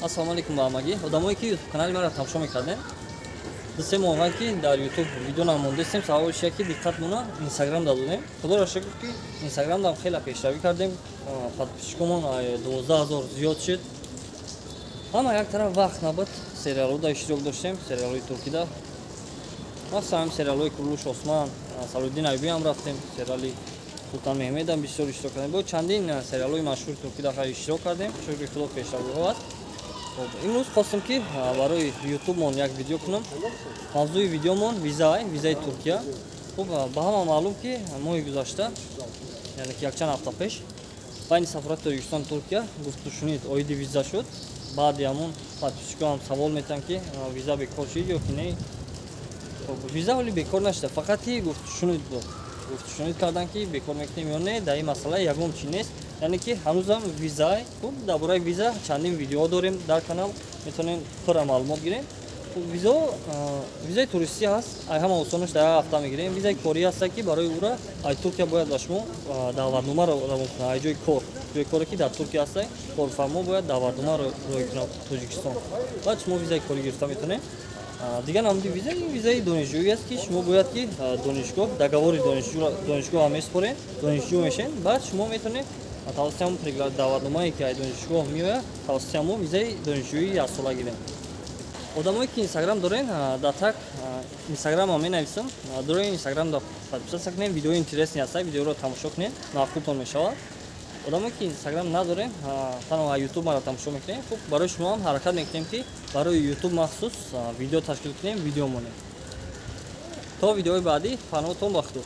Ассалому алайкум ба ҳамагӣ одамое, ки Ютуб канали маро тамошо мекардем. 2-3 моҳ ки дар Ютуб видео намондастем. Сабабаш як, ки диққатмона Инстаграм дадодем. Худоро шукр, ки Инстаграмдам хеле пешравӣ кардем, подписчикомон 12 000 зиёд шуд. Ҳама як тараф вақт набуд, сериалҳода иштирок доштем, сериалҳои туркида, махсусан ҳам сериалҳои Курулуш Осман, Салоҳиддин Аюбӣ ҳам рафтем, сериали Султан Меҳмедам бисёр иштирок кардем. Бо чандин сериалҳои машҳури туркида иштирок кардем. Шукри Худо, пешравиҳо аст. Хоб, имрӯз хостем, ки барои Ютубмон як видео кунам. Мавзӯи видеомон виза, визаи Туркия. Хуб, ба ҳама маълум, ки моҳи гузашта, яъне ки якчанд ҳафта пеш, байни сафорати Тоҷикистон Туркия гуфтушунид оиди виза шуд. Баъди ҳамон подписчикҳо ҳам савол метиҳанд, ки виза бекор шуд ё ки не. Хоб, виза ҳоли бекор нашуда, фақат ки гуфтушунид буд. Гуфтушунид карданд, ки бекор мекунем ё не. Дар ин масъала ягон чи нест, яъне ки ҳанӯзам виза. Хуб, дар бораи виза чандин видеоҳо дорем дар канал, метавонем пурра маълумот гирем. Хуб, визо, визаи туристӣ ҳаст, ай ҳама осонаш, дар як ҳафта мегирем. Визаи корӣ ҳаста, ки барои ӯра ай Туркия бояд ба шумо даъватнома равон кунад, ай ҷои кор, ҷои коре, ки дар Туркия ҳаста, корфармо бояд даъватнома роҳӣ кунад Тоҷикистон, баъд шумо визаи корӣ гирифта метавонед. Дигар намуди виза ин визаи донишҷӯӣ аст, ки шумо бояд ки донишгоҳ договори донишгоҳ месупоред, донишҷӯ мешед, баъд шумо метавонед тавассути ҳамон даъватномае, ки аз донишгоҳ меояд, тавассути ҳамон визаи донишҷӯии яксола гирем. Одамое, ки Инстаграм дорен, дар так Инстаграмам менависам, дорен, Инстаграм да подписаться кунем, видеои интересный ҳаста, видеоро тамошо кунед, маъқултон мешавад. Одамое, ки Инстаграм надорем, танҳо Ютуб маро тамошо мекунем, хуб, барои шумо ҳам ҳаракат мекунем, ки барои Ютуб махсус видео ташкил кунем, видео монем. То видеои баъдӣ, паноҳтон ба Худо.